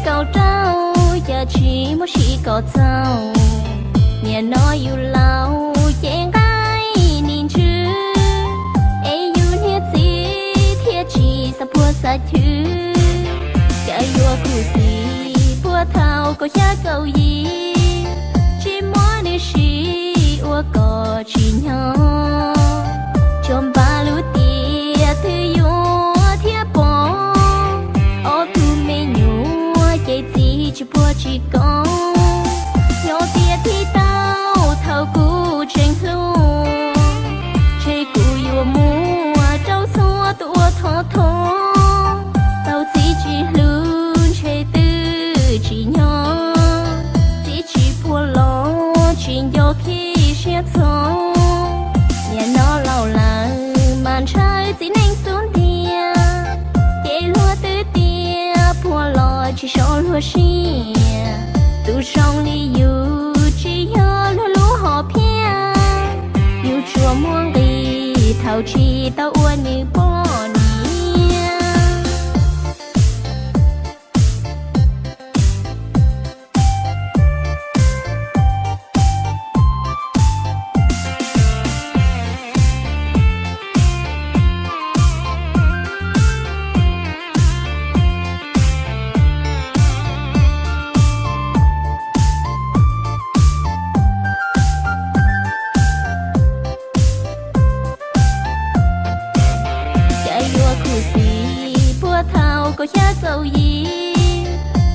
Kaum rau, cas tsis muaj sij kom txaus, nim no yus laus ces nqaij nim ntsws, es yus niag txiv thiaj tsis xav puag xav chwv. Cas yuav khuv xim puag thaum kaum xya kaum yim, tsis muab nws siv ua kom tsim nyog. Tsuas npaj lub tiam twg yuav thiaj pom, ob tug me nyuam ces txiv tsis puag tsis koob. Yog tias thim tau thaum kuv tseem hluas, ntshe kuv yuav muab rau txhua tus ua thov thov. Tau txiv tsis hlub ntshe twb tsim nyog, txiv tsis puag los tsis nco khib siab txog. Nim no laus lawm mas ntshaw txiv neej xub ntiag, ces luag twb tias puag los tsis so luag siab. Tus zoo li yus tsis yog luag lub hom phiaj, yus tsuas muaj nqis thaum tsis tau ua nws poj niam. Cas yuav khuv xim puag thaum kaum xya kaum yim,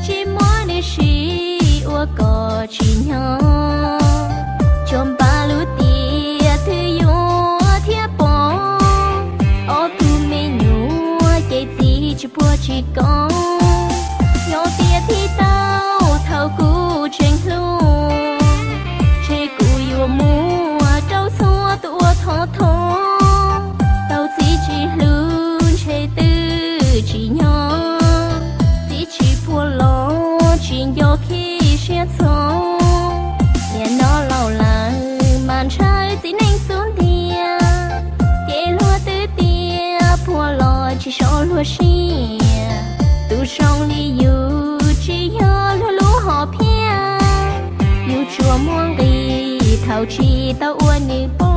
tsis muab nws siv ua kom tsim nyog. Tsuas npaj lub tiam twg yuav thiaj pom, ob tug me nyuam ces txiv tsis puag tsis koob. Yog tias thim tau thaum kuv tseem hluas, ntshe kuv yuav muab rau txhua tus ua thov thov. Tau txiv tsis hlub ntshe twb tsim nyog, txiv tsis puag los tsis nco khib siab txog. Nim no laus lawm mas ntshaw txiv neej xub ntiag, ces luag twb tias puag los tsis so luag siab. Tus zoo li yus tsis yog luag lub hom phiaj, yus tsuas muaj nqis thaum tsis tau ua nws poj